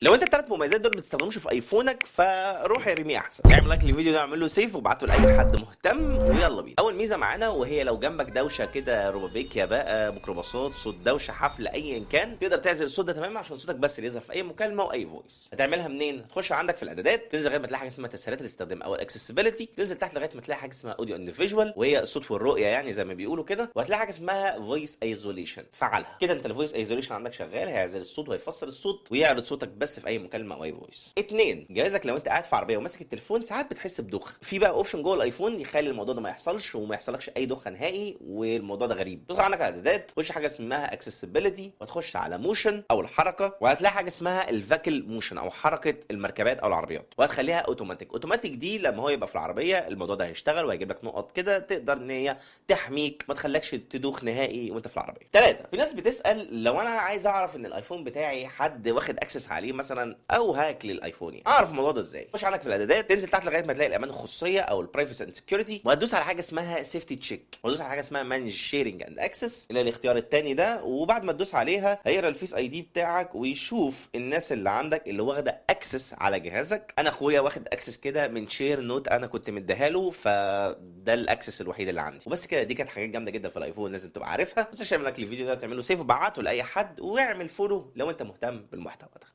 لو انت الثلاث مميزات دول ما بتستخدموش في ايفونك فروح ارميه احسن. اعمل like للفيديو ده، اعمل له save وابعته لاي حد مهتم، ويلا بينا. اول ميزة معانا وهي لو جنبك دوشه كده، روبابيكيا بقى، ميكروباصات، صوت دوشه، حفله، ايا كان، تقدر تعزل الصوت ده تماما عشان صوتك بس اللي يظهر في اي مكالمة واي voice. هتعملها منين؟ تخش عندك في الاعدادات، تنزل لغاية ما تلاقي حاجة اسمها تسهيلات الاستخدام او ال accessibility، تنزل تحت لغاية ما تلاقي حاجة اسمها audio and visual وهي الصوت والرؤية يعني زي ما بيقولوا كده، وهتلاقي حاجة اسمها voice isolation، تفعلها كده. انت ال voice isolation عندك شغال، هيعزل الصوت وهيفصل الصوت ويعرض صوتك بس في اي مكالمة او اي voice. اتنين، جهازك لو انت قاعد في عربية وماسك التليفون ساعات بتحس بدوخه، في بقى option جوه الايفون يخلي الموضوع ده ما يحصلش وما يحصلكش اي دوخه نهائي، والموضوع ده غريب. تدخل عندك على الاعدادات، تخش حاجة اسمها accessibility وتخش على motion او الحركه، وهتلاقي حاجة اسمها ال vehicle motion او حركة المركبات او العربيات، وهتخليها automatic. automatic دي لما هو يبقى في العربية الموضوع ده هيشتغل وهيجيب لك نقط كده تقدر ان هي تحميك ما تخلكش تدوخ نهائي وانت في العربيه. ثلاثة، في ناس بتسال لو انا عايز اعرف ان الايفون بتاعي حد واخد access عليه مثلا او hack للايفون، يعني اعرف الموضوع ده ازاي؟ خش عندك في الاعدادات، تنزل تحت لغاية ما تلاقي الامان الخصوصية او ال privacy and security، وهتدوس على حاجة اسمها safety check، وهتدوس على حاجة اسمها manage sharing and access اللي هي الاختيار الثاني ده. وبعد ما تدوس عليها هيقرا ال Face ID بتاعك ويشوف الناس اللي عندك اللي واخده access على جهازك. انا اخويا واخد access كده من share note انا كنت مديها له، فده ال access الوحيد اللي عندي. وبس كده، دي كانت حاجات جامدة جدا في الايفون لازم تبقى عارفها. بس عشان لك الفيديو ده تعمله save وابعته لاي حد، واعمل follow لو انت مهتم بالمحتوى ده.